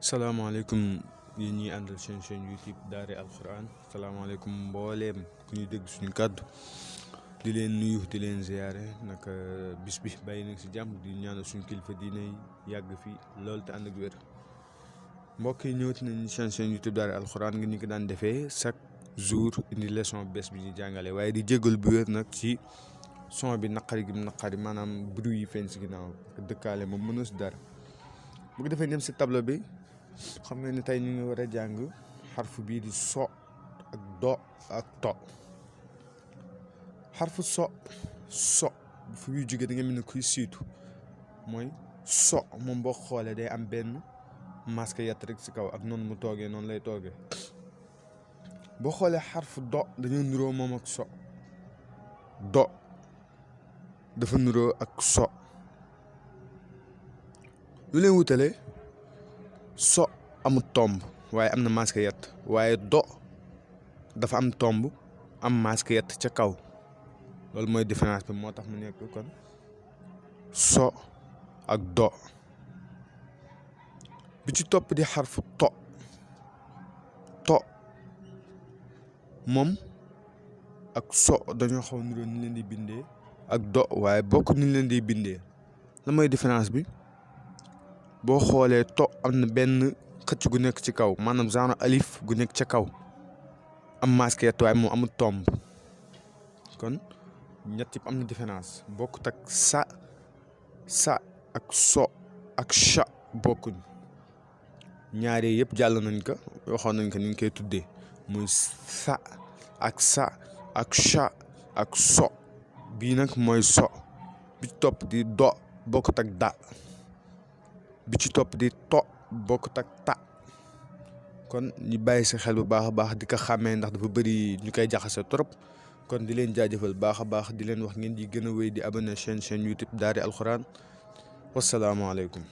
salaamaaleykum yéen ñi àndal seen chaîne YouTube Daara Alxuraan salaamaaleykum mbooleem ku ñuy dégg suñu kàddu di leen nuyu di leen ziyaare naka bis bi bàyyi nañ si jàmm di ñaanal suñu kilifa diine yàgg fi loolu te ànd ak wér mbokk yi ñëwati nañ seen chaîne YouTube Daara Alxuraan nga ñu ko daan defee chaque jour indi leçon bés bi ñu jàngale waaye di jégalu bu wér nag ci son bi naqari gi naqari maanaam bruit yi feeñ si ginnaaw dëkkaale moom mënoo si dara bu ko defee dem si tableau bi. xam nga ni tey ñu ngi war a jàng xarfu bii di so ak do ak to xarfu so bu fi muy jógee da nga mel ne kuy siitu mooy so moom boo xoolee day am benn masque yett rek si kaw ak noonu mu toogee noonu lay toogee boo xoolee xarfu do dañoo nuroo moom ak so do dafa nuroo ak so lu leen wutalee so amul tomb waaye am na masque yett waaye do dafa am tomb am masque yett ca kaw loolu mooy différence bi moo tax mu nekk kon so ak do bi ci topp di xarfu to moom ak so dañoo xaw niroo ni leen di bindee ak do waaye bokk ni leen di bindee la mooy différence bi boo xoolee to am na benn xëcc gu nekk ci kaw maanaam genre alif gu nekk ca kaw am masque yett waaye moom amul tomb kon ñett yëpp am na différence bokkut ak sa ak so ak cha bokkuñ ñaari yëpp jàll nañ ko waxoon nañ ko ni ñu koy tuddee muy sa ak cha ak so bii nag mooy so bi topp di do bokkut ak da bi ci topp di to bokkut ak ta kon ñu bàyyi si xel bu baax a baax di ko xàmmee ndax dafa bëri ñu koy jaxase trop kon di leen jaajëfal baax a baax di leen wax ngeen di gën a wéy di abonné chaîne YouTube Daara Alxuraan wasalaamaaleykum